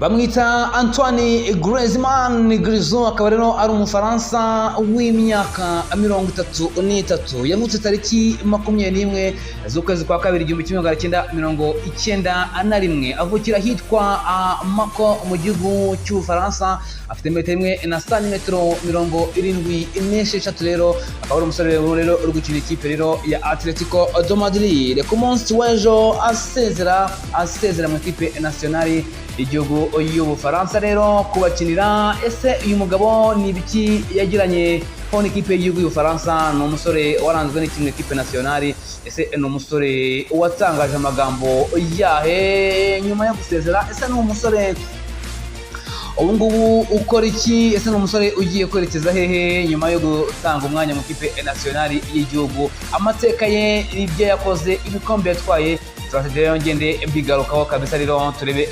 Bamwita Antoine Griezmann Grisou, akaba rero ari Umufaransa w'imyaka 33. Yavutse tariki 21 z'ukwezi kwa kabiri 1991, avukira ahitwa Mako mu gihugu cy'Ubufaransa. Afite metero 1 na santimetero 76. Rero akaba ari umusore rero uri gukina ikipe rero ya Atletico de Madrid. Ku munsi w'ejo asezera mu ikipe nationale y'igihugu y'Ubufaransa rero kubakinira. Ese uyu mugabo ni ibiki yagiranye ho n'ikipe y'igihugu y'Ubufaransa? Ni umusore waranzwe n'ikimwe ikipe nationale. Ese ni umusore watangaje amagambo yahe nyuma yo gusezera? Ese ni umusore ubu ngubu ukora iki? Ese ni umusore ugiye kwerekeza hehe nyuma yo gutanga umwanya mu kipe nationale y'igihugu? Amateka ye, ibyo yakoze, ibikombe yatwaye, turasigaye ngende mbigarukaho kabisa. Rero turebe.